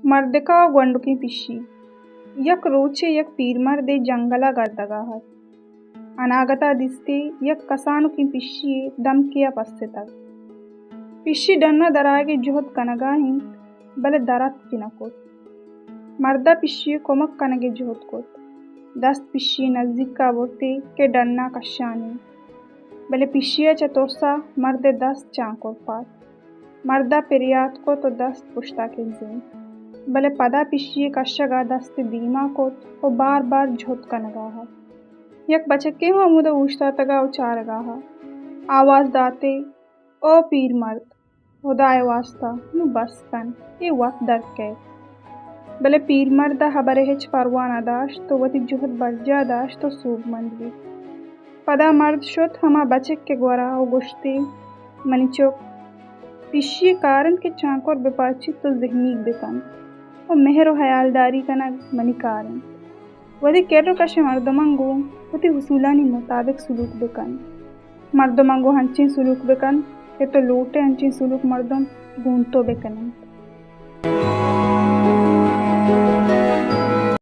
مردکا ءُ گونڈکیں پشی۔ یک روچے یک پیرمردے جنگل ءَ گردگا ات۔ اناگتا دیستی یک کسانکیں پشی یے دمکے ءَ پستگ۔ پشی ڈن ءَ درآیگ ءِ جہد کنگا انت، بلے در اتک نہ کت۔ مردا پشی ءِ کمک کنگ ءِ جہد کت۔ دست پشی ءِ نزیکا برتی کہ ڈن ءَ کشان انت۔ بلے پشی ءَ چہ ترسا مرد ءِ دست چانکر پاد۔ مردا پریات کت ءُ دست پشتا کنزینت۔ بلے پدا پشی ءِ کشگا دست دیما کت ءُ بار بار جہد کنگا ات۔ یک بچکے ہوں ہمودا اوشتاتگا ءُ چارگا ات۔ آواز داتے، او پیرمرد! ہدائے واستا، نوں بس کن، اے وت در کئیت۔ بلے پیرمرد ءَ ہبرے ہچ پرواہ نہ داشت ءُ وتی جہد برجاہ داشت ءُ سوبمند بیت۔ پدا مرد شت ہما بچک ءِ گورا ءُ گوشتی، منی چک، پشی ءِ کار انت کہ چانکر بپاچیت ءُ زہمیگ بکنت ءُ مہر ءُ ہیالداری کنگ منی کار انت۔ وتی کر ءُ کش ءِ مردماں گوں وتی اصولانی مطابق سلوک بکن۔ مردماں گوں انچیں سلوک بکن کہ تو لوٹ ئے انچیں سلوک مردم گوں تو بکن انت۔